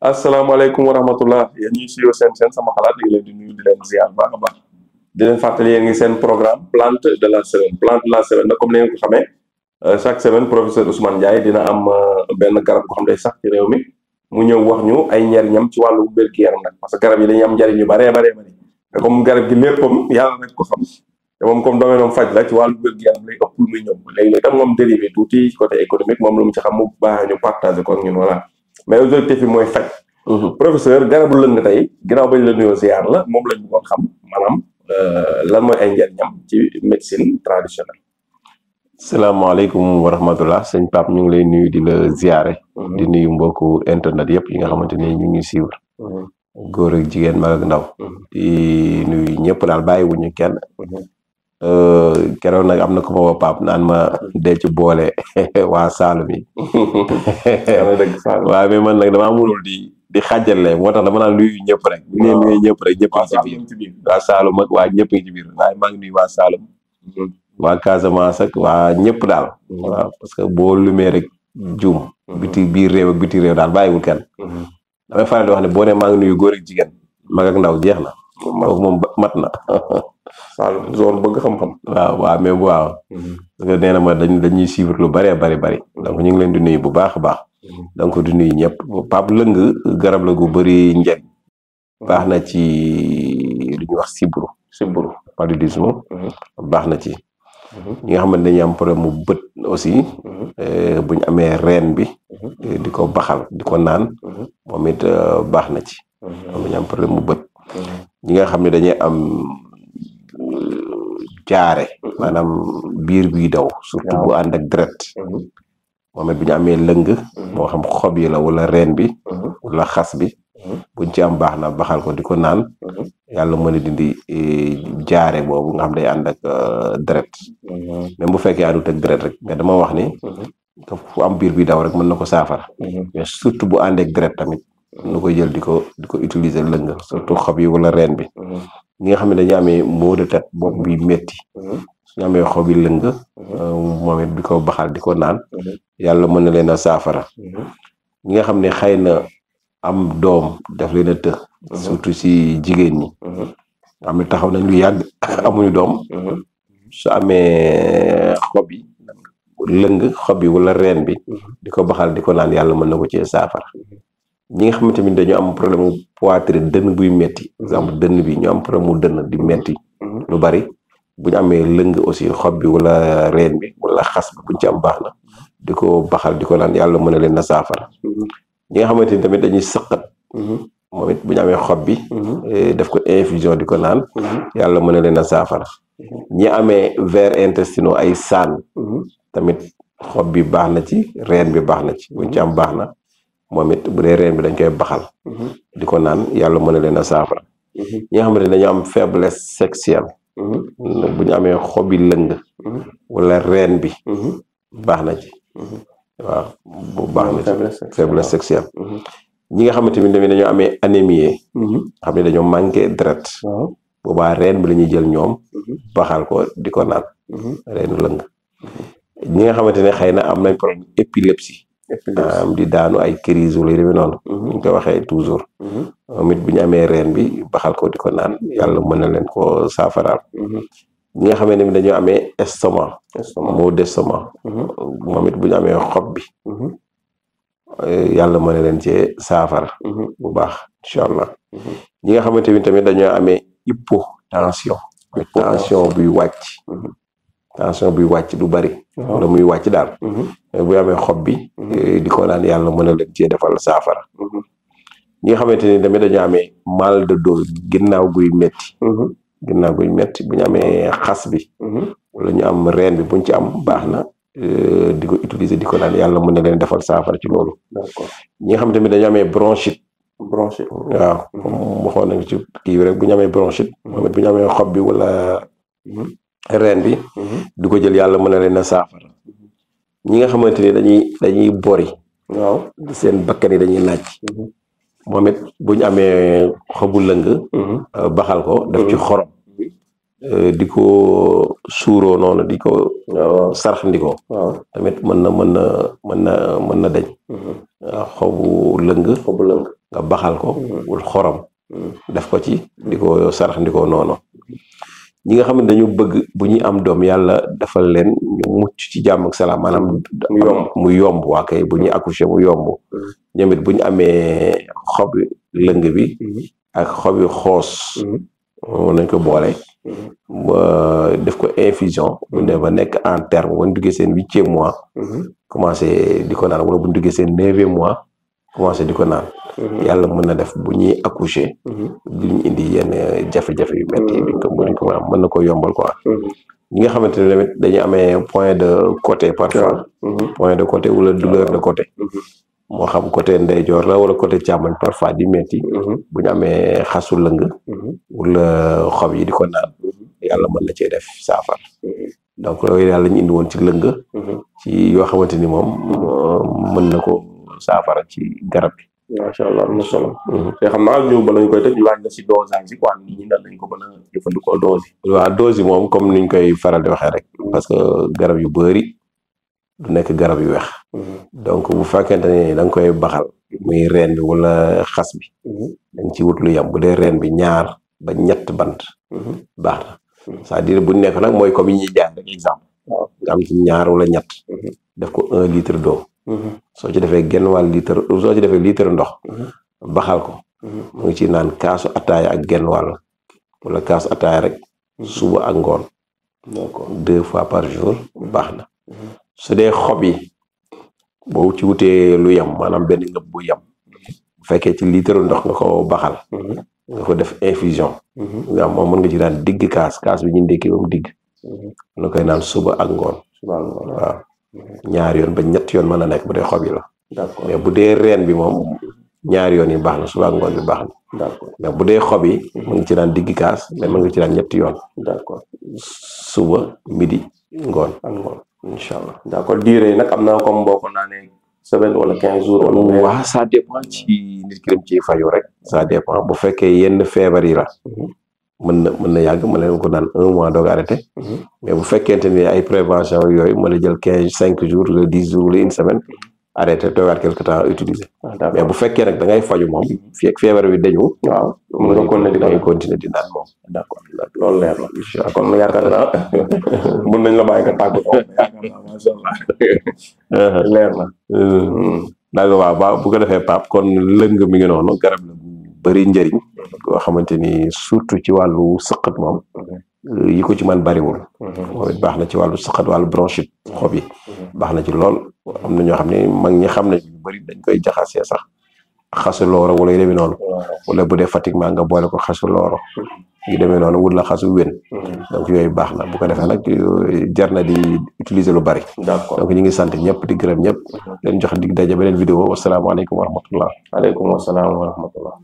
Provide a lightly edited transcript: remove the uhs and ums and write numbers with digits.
asalaamaaleykum wa rahmatullah yéen ñuy suivre seen sama xalaat yi leen di nuyu di leen ziar baax a baax di leen fàttali yéen ngi seen programme plante de la semaine nag comme ni ngeen ko xamee chaque semaine professeur Ousmane Ndiaye dina am benn garab boo xam day sax ci réew mi mu ñëw wax ñu ay njariñam ci wàllu wér-gu-yaram nag parce que garab yi dañuy am njariñ yu baree baree bari te comme garab gi léppam yàlla rek ko xam te moom comme domaine moom faj la ci wàllu wér-gu-yaram lay ëpp lu muy ñëw léegi-léegi tam moom dérivé tuuti côté économique moom lu mu ci xam mu baax ñu partagé ko ak ñun voilà mais objectif bi mooy faj. professeur garabu lëng tey ginnaaw bañ la nuyoo ziar la moom lañ bëggoon xam maanaam lan mooy ay njariñam ci médecine traditionnelle. salaamaaleykum wa rahmatullah sëñ Pape ñu ngi lay nuyu di la ziare. di nuyu mbokku internet yëpp yi nga xamante ni ñu ngi suivre. góor ak jigéen mag ak ndaw. di nuyu ñëpp daal bàyyiwuñu kenn. keroog nag am na ko ma woo Pape naan ma dee ci boole waa Saalum yi. waaw mais man nag damaa mënul di xàjjale moo tax dama naan nuyu ñëpp rek. bu ñu nuyu ñëpp rek ñëpp ngi ci biir. waa Saalum ak waa ñëpp ngi ci biir waaye maa ngi nuyu waa Saalum. waa Casamance ak waa ñëpp daal. waaw parce que boo lumee rek juum. biir réew ak biti réew daal bàyyiwul kenn. damay faral di wax ne boo nee maa ngi nuyu góor ak jigéen mag ak ndaw jeex na. kooku moom mat na. Saalum zone bëgg xam-xam. waaw mais waaw. parce que nee na ma dañuy suivre lu bëree bëri. donc ñu ngi leen di nuyu bu baax a baax. donc di nuyu ñëpp Pape lëng garab la gu bëri njëriñ. baax na ci lu ñuy wax sibbiru paludisme. baax na ci. ñi nga xamante dañuy am problème mu bët aussi. bu ñu amee reen bi. di ko baxal di ko naan. moom it baax na ci. bu ñu am problème mu bët. ñi nga xam ne dañuy am jaare maanaam biir biy daw surtout bu ànd ak deret moom it bu ñu amee lëng moo xam xob yi la wala reen bi wala xas bi buñ ci am baax na baxal ko di ko naan yàlla mën a dindi jaare boobu nga xam day ànd ak deret même bu fekkee àndut ak deret rek mais dama wax ni fu am biir bi daw rek mën na ko saafara mais surtout bu ànd ak deret tamit nu koy jël di ko utiliser lëng surtout xob yi wala reen bi ñi nga xam ne dañu amee maux de tête bopp bi metti suñu amee xob yi lëng moom it di ko baxal di ko naan yàlla mën na leen a saafara ñi nga xam ne xëy na am doom daf leen a të surtout si jigéen ñi am ne taxaw nañ lu yàgg amuñu doom su amee xob yi lëng xob yi wala reen bi di ko baxal di ko naan yàlla mën na ko cee saafara ñi nga xamante ni dañu am problème mu poitrine dënn buy metti exemple dënn bi ñu am problème mu dënn di metti lu bari bu ñu amee lëng aussi xob bi wala reen bi wala xas bi buñ ci am baax na di ko baxal di ko naan yàlla mën na leen na saafara ñi nga xamante ni tamit dañuy sëqat moom it bu ñu amee xob bi def ko infusion di ko naan yàlla mën na leen a saafara ñi amee vers intestinaux ay saan tamit xob bi baax na ci reen bi baax na ci buñ ci am baax na moom it bu dee reen bi dañ koy baxal di ko naan yàlla mën na leen a saafara ñi nga xamante ne dañu am faiblesse sexuelle bu ñu amee xobi lëng wala reen bi baax na ci waaw bu baax na ci faiblesse sexuelle ñi nga xamante ni tamit dañoo amee anémie xam ne dañoo manqué deret boobaa reen bi la ñuy jël ñoom baxal ko di ko naan reenu lëng ñi nga xamante ne xëy na am nañ problème épilepsie am di daanu ay crise wala yu noonu ñu koy waxee toujours moom it bu ñu amee reen bi baxal ko di ko naan yàlla mën na leen ko saafaraal ñi nga xamee ne dañoo amee estomac maux d'estomac moom it bu ñu amee xob bi yàlla mën na leen cee saafara bu baax incha allah ñi nga xamante ni tamit dañoo amee hypotension buy wàcc tension buy wàcc du bari wala muy wàcc daal bu amee xob bi di ko naan yàlla mën na leen cee defal saafara ñi nga xamante ni tamit dañoo amee mal de dos ginnaaw guy metti bu ñu amee xas bi wala ñu am reen bi buñ ci am baax na di ko utiliser di ko naan yàlla mën na leen defal saafara ci loolu ñi nga xam tamit dañoo amee bronchite waaw waxoon nañ ci kii rek bu ñu amee bronchite moom it bu ñu amee xob bi wala reen bi di ko jël yàlla mën na leen a saafara ñi nga xamante ni dañuy bori waaw seen bakkan yi dañuy naaj moom it bu ñu amee xobu lëng baxal ko def ci xorom di ko suuroo noonu di ko sarxandikoo tamit mën na dañ xobu lëng lëng nga baxal ko wul xorom def ko ci di ko sarax di ko noonu ñi nga xam ne dañu bëgg bu ñuy am doom yàlla defal leen ñu mucc ci jàmm ak salaam maanaam mu yomb waa kay bu ñuy accoucher mu yomb ñoom it bu ñu amee xobi lëng bi ak xobi xoos nañ ko boole def ko infusion bu dee ba nekk en terme bu ñu duggee seen 8e mois commencé di ko naan wala bu ñu duggee seen 9e mois commencé di ko naan yàlla mën na def bu ñuy accoucher duñ indi yenn jafe-jafe yu metti duñ ko mën na ko yombal quoi ñi nga xamante ne tamit dañuy amee point de côté parfois point de côté wala douleur de côté moo xam côté ndeyjoor la wala côté càmmoñ parfois di metti bu ñu amee xasu lëng wala xob yi di ko naan yàlla mën na cee def saafara donc loolu yàlla ñu indi woon ci lëng ci yoo xamante ni moom mën na ko saafara ci garab bi. macha allah am na solo. te xam naa ñu bala ñu koy tëj laaj na si dosage yi quoi nit ñi dañ ko mën a jëfandikoo dose yi. waaw dose yi moom comme niñ koy faral di waxee rek. parce que garab yu bëri du nekk garab yu weex. donc bu fekkente ne da nga koy baxal. muy reen bi wala xas bi. da nga ci wut lu yem bu dee reen bi 2 ba 3 bant. baax na c'est-à-dire bu nekk nag mooy comme yi ñuy jaay rek exemple. nga am ci 2 wala 3. def ko 1 litre d'eau. soo ci defee genn wàll litre soo ci defee litre ndox baxal ko mu ngi ci naan kaasu ataaya ak genn wàll wala kaasu ataaya rek suba ak ngoon donc 2 fois par jour baax na su dee xob yi boo ci wutee lu yem maanaam benn ngëb bu yem bu fekkee ci litre ndox nga ko baxal nga ko def infusion nga moom mën nga ci naan digg kaas bi ñu ndékkee ba mu digg na koy naan suba ak ngoon waaw 2 yoon ba 3 yoon mën na nekk bu dee xob yi la. d'accord mais bu dee reen bi moom 2 yoon yi baax na suba ngoon bi baax na. d'accord mais bu dee xob yi mën nga ci naan digg kaas mais mën nga ci naan 3 yoon. d'accord suba midi ngoon ak ngoon incha allah. d'accord diire yi nag am na comme boo ko naanee semaine wala 15 jours. wala waaw ça dépend ci nit ki dem ci faju rek. ça dépend bu fekkee yenn feebar yi la. mën na yàgg mën na ko naan 1 mois doog arrêté. mais bu fekkente ni ay prévention yooyu mën na jël 5 jours wala 10 jours wala 1 semaine arrêté toogaat quelque temps utiliser. mais bu fekkee nag da ngay faju moom fii ak feebar bi dañu. waaw mën nga continuer di naan moom. d'accord loolu leer la. incha allah kon yaakaar naa mën nañ la bàyyi nga tàggatoo yaakaar naa macha allah leer na. d'accord waaw bu ko defee Pape kon lëng mi ngi noonu garab la bëri njëriñ koo xamante ni surtout ci wàllu sëqat moom yi ko ci man bariwul moom it baax na ci wàllu sëqat wàllu bronchite xob yi baax na ci lool am na ñoo xam ne mag ñi xam nañ ñu bëri dañ koy jaxasee sax xasu looro wala yu demee noonu wala bu dee fatiguement nga boole ko xasu looro yu demee noonu wut la xasu wén donc yooyu baax na bu ko defee nag jar na di utiliser lu bari. d'accord donc ñu ngi sant ñëpp di gërëm ñëpp leen jox dig daje beneen vidéo wasalaamaaleykum wa rahmatullah. aleykum wasalaam wa rahmatullah.